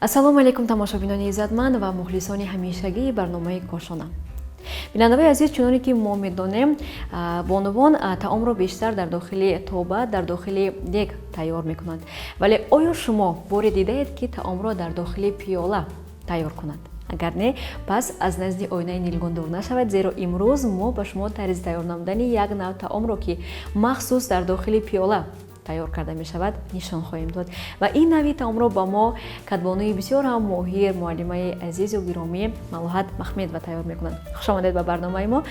Ассалому алайкум, тамошобинони иззатманд ва мухлисони ҳамешагии барномаи Кошона. Бинандаҳои азиз, чуноне ки мо медонем, бонувон таомро бештар дар дохили тоба, дар дохили дег тайёр мекунанд. Вале оё шумо боре дидаед, ки таомро дар дохили пиёла тайёр кунанд? Агар не, пас аз назди оинаи нилгун дур нашавед, зеро имрӯз мо ба шумо тарзи тайёр намудани як нав таомро, ки махсус дар дохили пиёла тайёр карда мешавад, нишон хоҳем дод. Ва ин нави таомро ба мо кадбонуи бисёр ҳам моҳир, муаллимаи азизу гиромӣ Малоҳат Махмедова тайёр мекунанд. Хушомадед ба барномаи мо.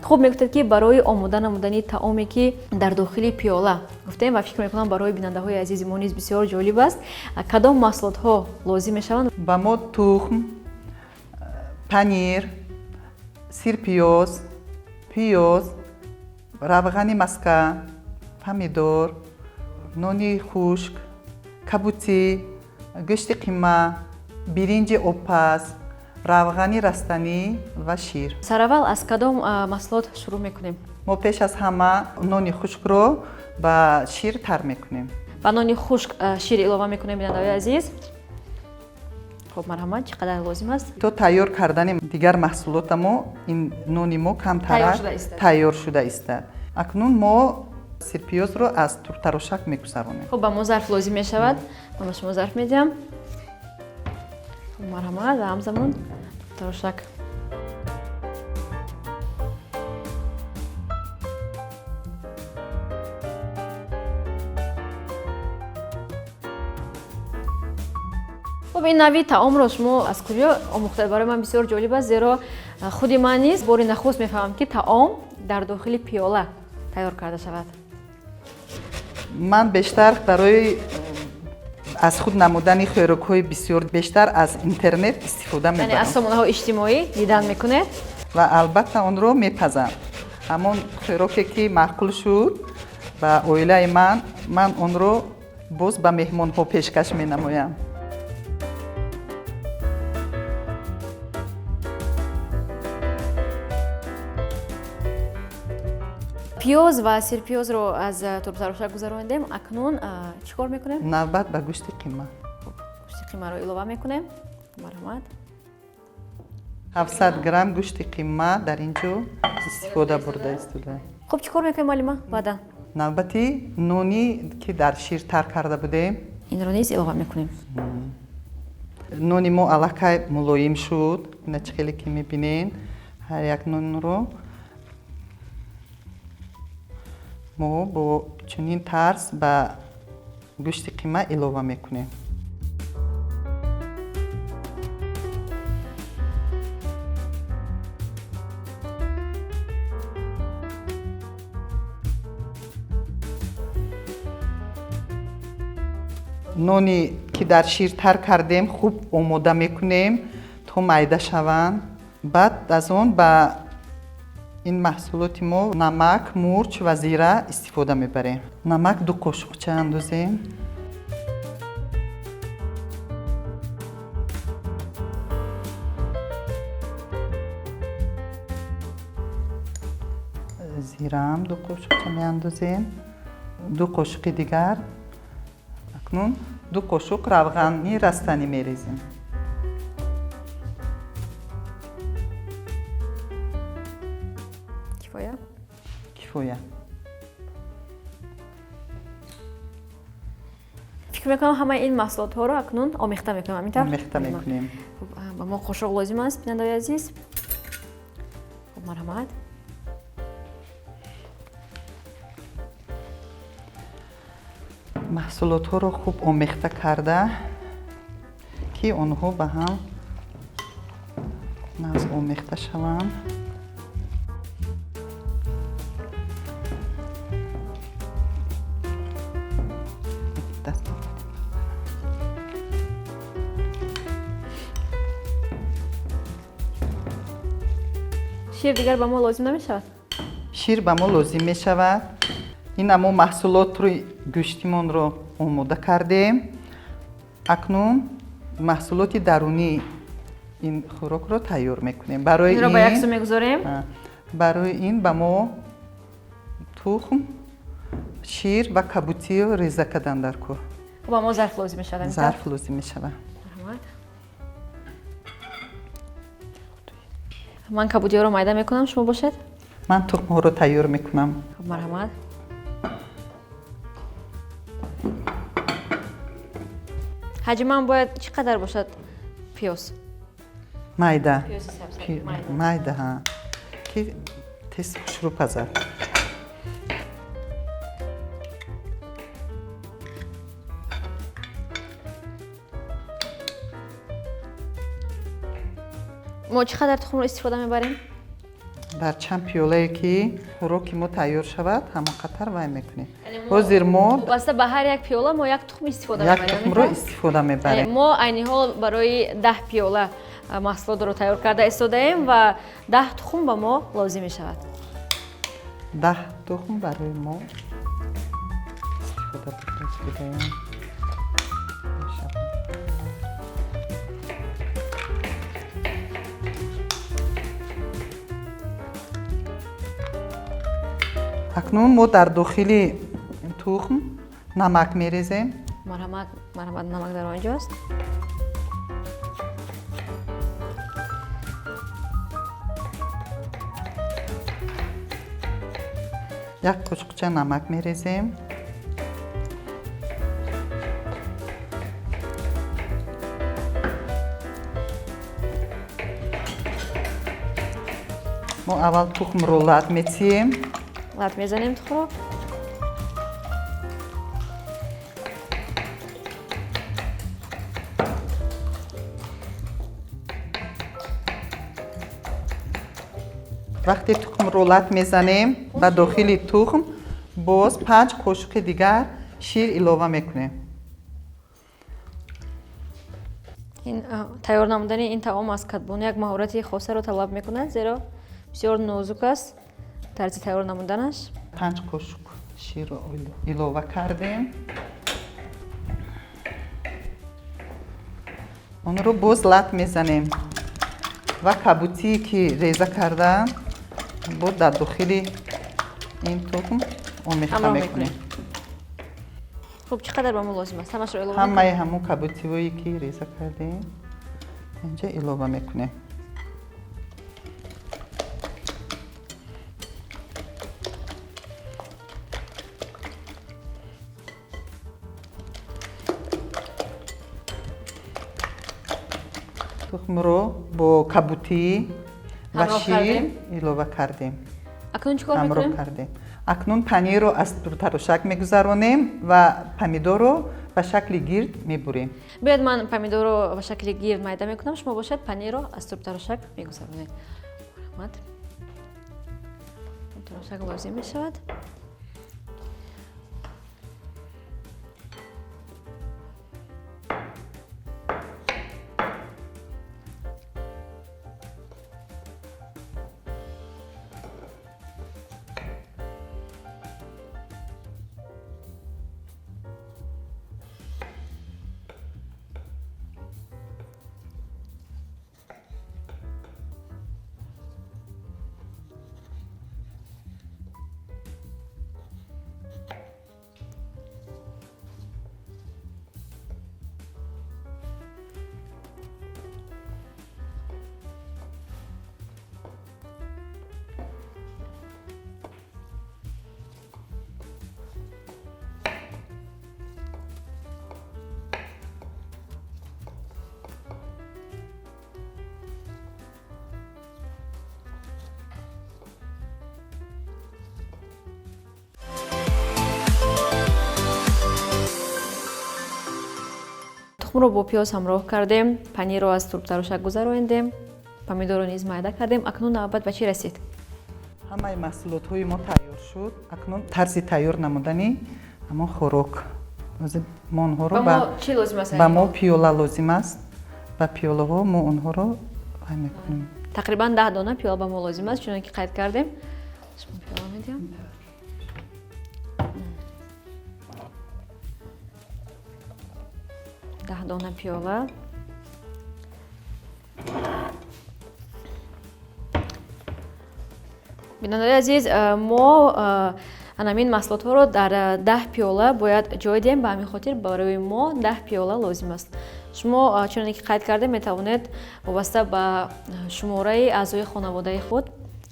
Хуб, мегуфтед, ки барои омода намудани таоме, ки дар дохили пиёла гуфтем, ва фикр мекунам, барои бинандаҳои азизи мо низ бисёр ҷолиб аст, кадом маҳсулотҳо лозим мешаванд? Ба мо тухм, панир, сирпиёз, пиёз, равғани маска, помидор, нони хушк, кабутӣ, гӯшти қима, биринҷи обпаз, равғани растанӣ ва шир. Сараввал аз кадом маҳсулот шурӯъ мекунем? Мо пеш аз ҳама нони хушкро ба шир тар мекунем. Ба нони хушк шир илова мекунем, бинандаҳои азиз. Хуб, марҳамат, чӣ қадар лозим аст? То тайёр кардани дигар маҳсулота мо ин нони мо камтарак тайёр шуда истад. Акнун мо сирпиёзро аз туртарошак мегузаронем. Хуб, ба мо зарф лозим мешавад. Ман ба шумо зарф медиҳам. Марҳамат, ва ҳамзамон туртарошак. Хуб, ин нави таомро шумо аз куҷо омӯхтед? Барои ман бисёр ҷолиб аст, зеро худи ман низ бори нахуст мефаҳмам, ки таом дар дохили пиёла тайёр карда шавад. Ман бештар барои аз худ намудани хӯрокҳои бисёр бештар аз интернет истифода мебарам. Яъне аз сомонаҳои иҷтимоӣ дидан мекунед? Ва албатта онро мепазам. Ҳамон хӯроке, ки маъқул шуд ба оилаи ман, ман онро боз ба меҳмонҳо пешкаш менамоям. Пиёз ва сирпиёзро аз турбтарошак гузаронидем. Акнун чӣ кор мекунем? Навбат ба гӯшти қима. Гӯшти қимаро илова мекунем. Марҳамат. 700 грамм гӯшти қима дар ин ҷо истифода бурда истода. Хуб, чӣ кор мекунем, муаллима, баъдан? Навбати нони, ки дар шир тар карда будем. Инро низ илова мекунем. Нони мо аллакай мулоим шуд. Ина чӣ хеле ки мебинед, ҳар як нонро мо бо чунин тарз ба гӯшти қима илова мекунем. Нони, ки дар шир тар кардем, хуб омода мекунем, то майда шаванд. Баъд аз он ба ин маҳсулоти мо намак, мурч ва зира истифода мебарем. Намак 2 қошуқча андозем. Зираам 2 қошуқча меандозем, 2 қошуқи дигар. Акнун 2 қошуқ равғани растанӣ мерезем. Кифоя? Кифоя. Фикр мекунам, ҳамаи ин маҳсулотҳоро акнун омехта мекунем, ҳамин тавр? Омехта мекунем. Ба мо қошуқ лозим аст, бинандаои азиз. Хуб, марҳамат. Маҳсулотҳоро хуб омехта карда, ки онҳо ба ҳам нағз омехта шаванд. Шир дигар ба мо лозим намешавад? Шир ба мо лозим мешавад. Ина мо маҳсулотро, гӯштимонро омода кардем. Акнун маҳсулоти дарунии ин хӯрокро тайёр мекунем. Барои инро ба як су мегузорем. Барои ин ба мо тухм, шир ва кабутиро реза кардан дар кор. Ба мо зарф лозим мешавад? Зарф лозим мешавад. Марҳамат. Ман кабудиҳоро майда мекунам, шумо бошед? Ман тухмҳоро тайёр мекунам. Хуб, марҳамат. Ҳаҷман бояд чӣ қадар бошад пиёз? Майда. Пиёзи сабз, майда. Майда, ҳа, ки тез хушрӯ пазад. Мо чӣ қадар тухмро истифода мебарем? Дар чанд пиёлае ки хӯроки мо тайёр шавад, ҳамон қадар вай мекунем. Ҳозир мо вобаста ба ҳар як пиёла мо як тухм истифода як мебарем. Тухмро истифода мебарем. Мо айни ҳол барои 10 пиёла маҳсулотро тайёр карда истодаем ва 10 тухм ба мо лозим мешавад. 10 тухм барои мо истифода бурда истодаем мешавад. Акнун мо дар дохили тухм намак мерезем. Марҳамат, марҳамат, намак дар он ҷост. Як қошуқча намак мерезем. Мо аввал тухмро лат метиҳем. Лат мезанем тухмро. Вақте тухмро лат мезанем, ба дохили тухм боз 5 қошуқи дигар шир илова мекунем. Ин тайёр намудани ин таом аз кадбону як маҳорати хосаро талаб мекунад, зеро бисёр нозук аст тарзи тайёр намуданаш. 5 қошуқ ширро илова кардем. Онро боз лат мезанем ва кабутие ки реза кардаам боз дар дохили ин тухм омехта ҳамроҳ мекунем. Мекунем. Хуб, чӣ қадар ба мо лозим аст? Ҳамашро илова ҳамаи мекунем? Ҳамун кабутиҳое ки реза кардем, инҷа илова мекунем. Тухмро бо кабутӣ ва ҳамроҳ шир кардем. Илова кардем. Акнун чӣ кор Ҳамроҳ мекунем? кардем. Акнун панирро аз туртарошак мегузаронем ва помидорро ба шакли гирд мебурем. Биёед, ман помидорро ба шакли гирд майда мекунам, шумо бошад панирро аз турбтарошак мегузаронед. Марҳамат, турбтарошак лозим мешавад. Тухмро бо пиёз ҳамроҳ кардем, панирро аз турбтарошак гузарондем, помидорро низ майда кардем. Акнун навбат ба чӣ расид? Ҳамаи маҳсулотҳои мо тайёр шуд. Акнун тарзи тайёр намудани ҳамон хӯрок. Ҳозир мо онҳоро Ба мо чӣ лозим аст? Ба мо пиёла лозим аст. Ба пиёлаҳо мо онҳоро вай мекунем. Тақрибан 10 дона пиёла ба мо лозим аст, чуноне ки қайд кардем. Шумо пиёла медиҳам. 10 дона пиёла. Бинандаи азиз, мо анамин маҳсулотҳоро дар 10 пиёла бояд ҷой диҳем. Ба ҳамин хотир барои мо 10 пиёла лозим аст. Шумо, чуноне ки қайд кардем, метавонед вобаста ба шумораи аъзои хонаводаи худ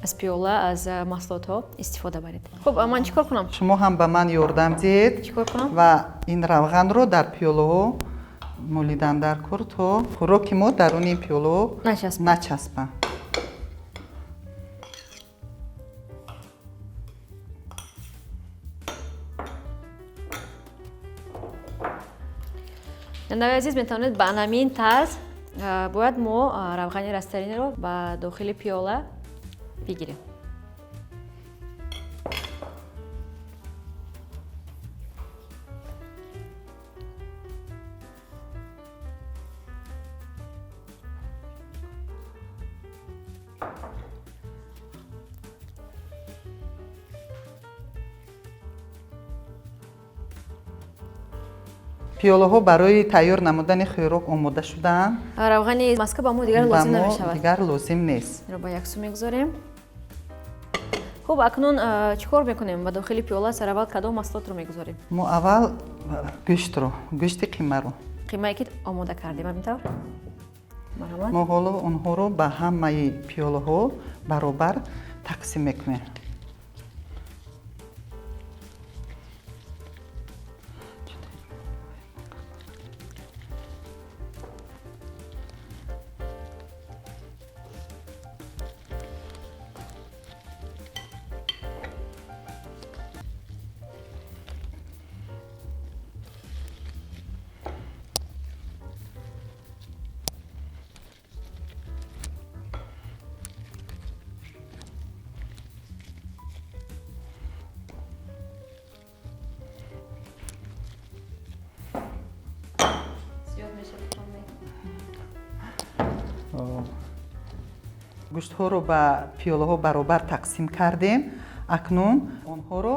аз пиёла, аз маҳсулотҳо истифода баред. Хуб, ман чӣ кор кунам? Шумо ҳам ба ман ёрдам диҳед. Чӣ кор кунам? Ва ин равғанро дар пиёлаҳо молидан дар кор, то хӯроки мо даруни ин пиёлаҳо начаспад. Начаспад. Бинандаи азиз, метавонед ба анамин тарз, бояд мо равғани растаниро ба дохили пиёла бигирем. Пиёлаҳо барои тайёр намудани хӯрок омода шудаанд. Равғани маска ба мо дигар ба лозим мо намешавад. Дигар лозим нест. Инро ба як су мегузорем. Хуб, акнун чӣ кор мекунем? Ба дохили пиёла сараввал кадом маҳсулотро мегузорем? Мо аввал гӯштро, гӯшти қимаро. Қимае ки омода кардем, ҳамин тавр? Марҳамат. Мо ҳоло онҳоро ба ҳамаи пиёлаҳо баробар тақсим мекунем. Гӯштҳоро ба пиёлаҳо баробар тақсим кардем. Акнун онҳоро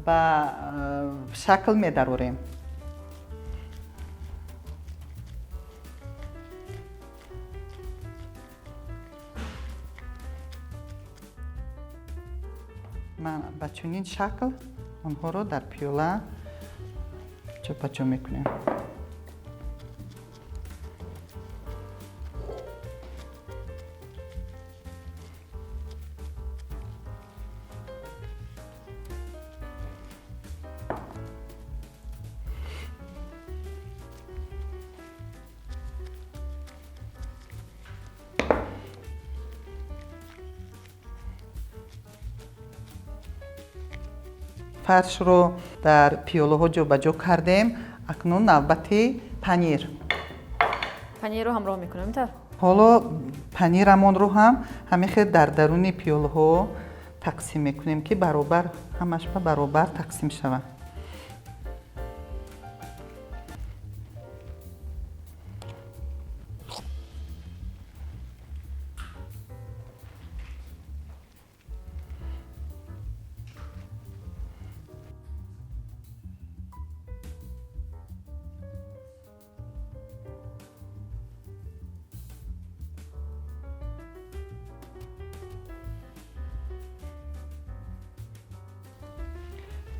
ба шакл медарорем. Ман ба чунин шакл онҳоро дар пиёла ҷобаҷо мекунем. Фаршро дар пиёлаҳо ҷобаҷо кардем. Акнун навбати панир. Панирро ҳамроҳ мекунем, ин тавр? Ҳоло панирамонро ҳам ҳамин хел дар даруни пиёлаҳо тақсим мекунем, ки баробар, ҳамаш ба баробар тақсим шавад.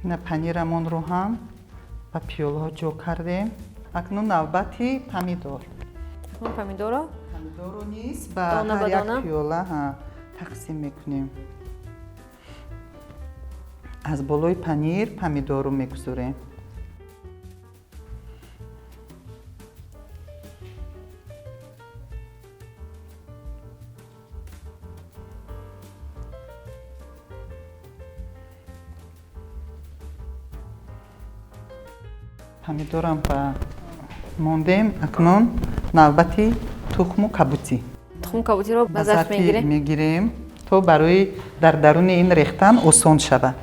Ина панирамонро ҳам ба пиёлаҳо ҷо кардем. Акнун навбати помидор. Акнун помидорро? Помидорро низ ба дона ҳар ба як дона? Пиёла, ҳа, тақсим мекунем. Аз болои панир помидорро мегузорем. Помидорам ба мондем. Акнун навбати тухму кабутӣ. Тухму кабутиро ба ба зарф зарфи мегирем? Мегирем, то барои дар даруни ин рехтан осон шавад.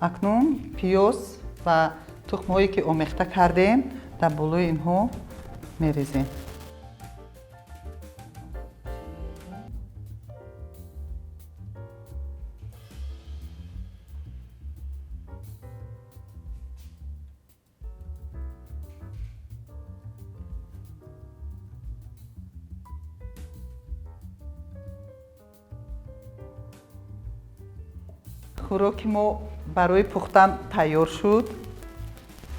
Акнун пиёз ва тухмҳое ки омехта кардем, дар болои инҳо мерезем. Хӯроки мо барои пухтан тайёр шуд.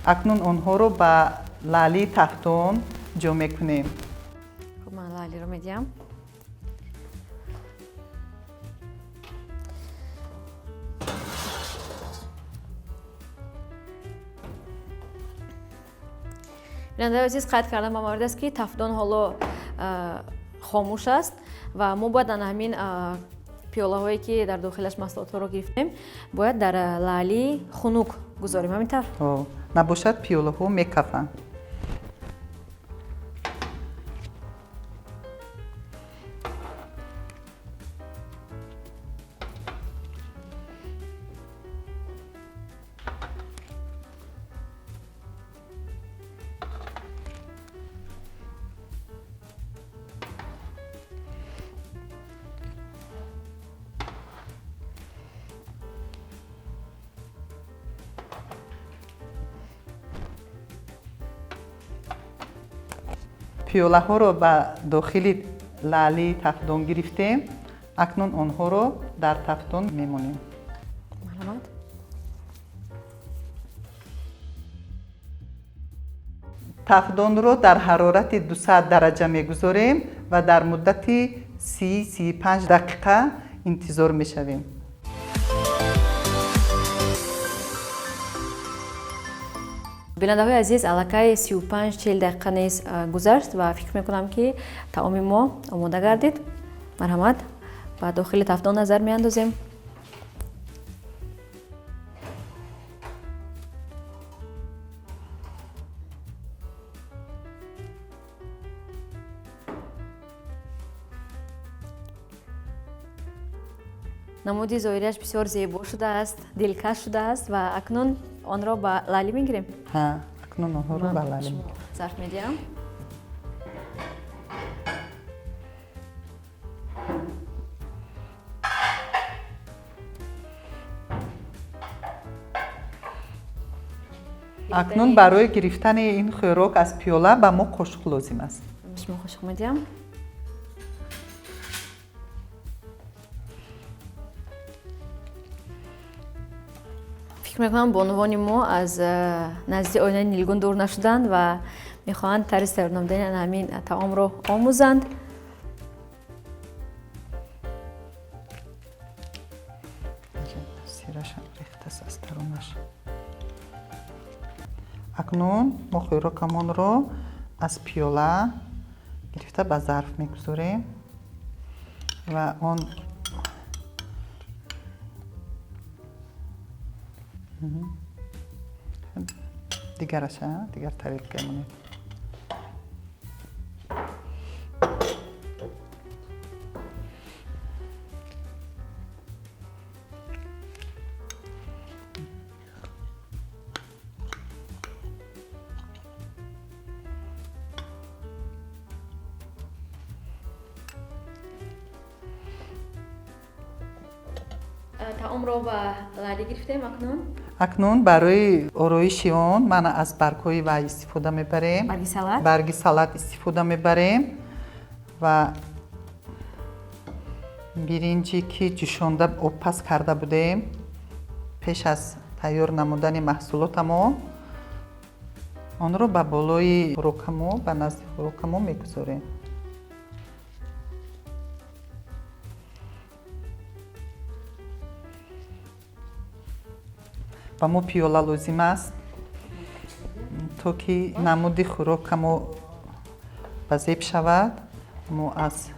Акнун онҳоро ба лаълии тафтон ҷо мекунем. Хуб, ман лаълиро медиҳам. Бинандаи азиз, қайд кардам ба маврид аст, ки тафдон ҳоло хомӯш аст ва мо бояд ана ҳамин пиёлаҳое, ки дар дохилаш маҳсулотҳоро гирифтем, бояд дар лаълии хунук гузорем. Ҳамин тавр? Набошад, пиёлаҳо мекафанд. Пиёлаҳоро ба дохили лаълии тафдон гирифтем. Акнун онҳоро дар тафдон мемонем. Марҳамат. Тафдонро дар ҳарорати 200 дараҷа мегузорем ва дар муддати 30-35 дақиқа интизор мешавем. Бинандаҳои азиз, аллакай 35-40 дақиқа низ гузашт ва фикр мекунам, ки таоми мо омода гардид. Марҳамат, ба дохили тафдон назар меандозем. Намуди зоҳирияш бисёр зебо шудааст, дилкаш шудааст ва акнун онро ба лаълӣ мегирем. Акнун онҳоро ба лаълӣ мегирем. Зарф медиҳам. Акнун барои гирифтани ин хӯрок аз пиёла ба мо қошуқ лозим аст. Шумо қошуқ медиҳам. Фикр мекунам, бонувони мо аз назди оинаи нилгун дур нашуданд ва мехоҳанд тарзи тайёр намудани ҳамин таомро омӯзанд. Сирашам рехтааст аз дарунаш. Акнун мо хӯрокамонро аз пиёла гирифта ба зарф мегузорем ва он дигараша дигар тарелка монед. Таомро ба лаълӣ гирифтем, акнун? Акнун барои ороиши он ман аз баргҳои вай истифода мебарем. Барги салат? Барги салат истифода мебарем ва биринҷе, ки ҷӯшонда обпаз карда будем пеш аз тайёр намудани маҳсулотамо, онро ба болои хӯрокамо, ба назди хӯрокамо мегузорем. Ба мо пиёла лозим аст, то ки намуди хӯрокамо ба зеб шавад. Мо аз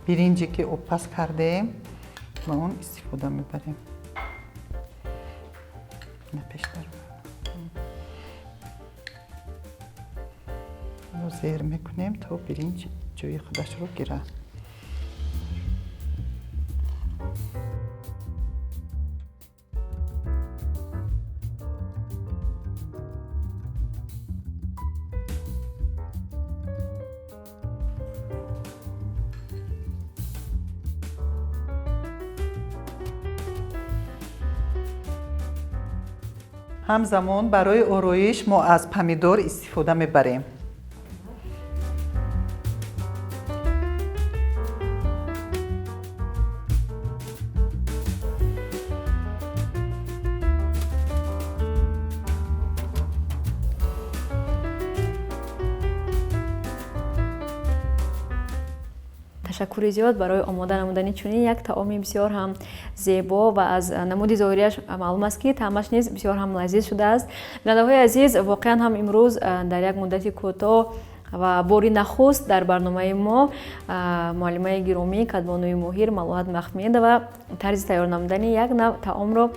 биринҷе, ки обпаз кардем, ба он истифода мебарем. Зер мекунем, то биринҷ ҷои худашро гирад. Ҳамзамон барои ороиш мо аз помидор истифода мебарем. Ташаккури зиёд барои омода намудани чунин як таоми бисёр ҳам зебо ва аз намуди зоҳирияш маълум аст, ки таъмаш низ бисёр ҳам лазиз шудааст. Бинандаҳои азиз, воқеан ҳам имрӯз дар як муддати кӯтоҳ ва бори нахуст дар барномаи мо муаллимаи гиромӣ, кадбонуи моҳир Малоҳат Махмедова тарзи тайёр намудани як нав таомро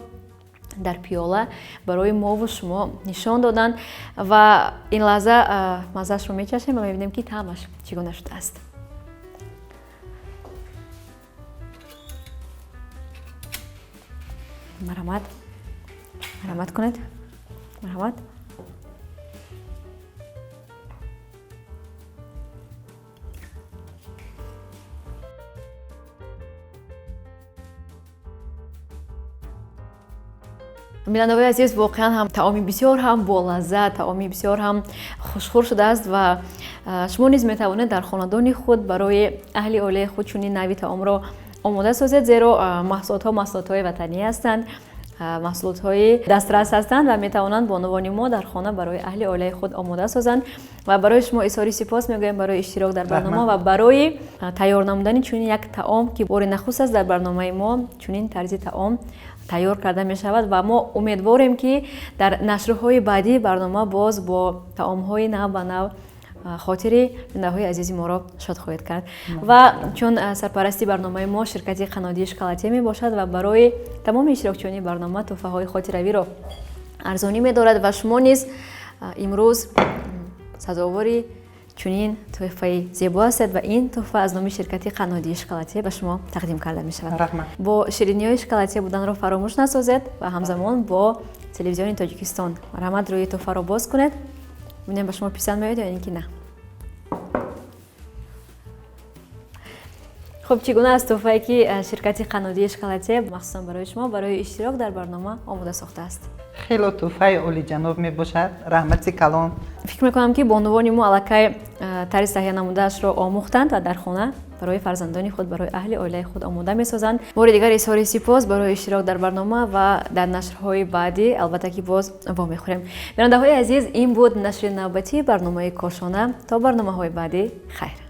дар пиёла барои мову шумо нишон доданд ва ин лаҳза маззаашро мечашем ва мебинем, ки таъмаш чӣ гуна шудааст. Марҳамат, марҳамат кунед, марҳамат. Бинандаҳои азиз, воқеан ҳам таоми бисёр ҳам болаззат, таоми бисёр ҳам хушхӯр шудааст ва шумо низ метавонед дар хонадони худ барои аҳли оилаи худ чунин нави таомро омода созед, зеро маҳсулотҳо маҳсулотҳои ватанӣ ҳастанд, маҳсулотҳои дастрас ҳастанд ва метавонанд бонувони мо дар хона барои аҳли оилаи худ омода созанд. Ва барои шумо изҳори сипос мегӯем барои иштирок дар барнома ва барои тайёр намудани чунин як таом, ки бори нахуст аст дар барномаи мо чунин тарзи таом тайёр карда мешавад. Ва мо умедворем, ки дар нашрҳои баъдии барнома боз бо таомҳои нав ба нав хотири бинандаҳои азизи моро шод хоҳед кард. Ва чун сарпарасти барномаи мо ширкати қаннодии Шоколатие мебошад ва барои тамоми иштирокчиёни барнома тӯҳфаҳои хотиравиро арзонӣ медорад ва шумо низ имрӯз сазовори чунин тӯҳфаи зебо ҳастед ва ин тӯҳфа аз номи ширкати қаннодии Шоколатие ба шумо тақдим карда мешавад. Бо шириниҳои Шоколатие буданро фаромӯш насозед ва ҳамзамон бо Телевизиони Тоҷикистон. Марҳамат, рӯи тӯҳфаро боз кунед, бинем, ба шумо писанд меояд ё ин ки на. Хуб, чӣ гуна аст тӯҳфае, ки ширкати қаннодии Шоколатие махсусан барои шумо барои иштирок дар барнома омода сохтааст? Хело тӯҳфаи олиҷаноб мебошад, раҳмати калон. Фикр мекунам, ки бонувони мо аллакай тарзи таҳия намудаашро омӯхтанд ва дар хона барои фарзандони худ, барои аҳли оилаи худ омода месозанд. Бори дигар изҳори сипос барои иштирок дар барнома ва дар нашрҳои баъдӣ албатта ки боз вомехӯрем. Бинандаҳои азиз, ин буд нашри навбатии барномаи Кошона. То барномаҳои баъдӣ хайр.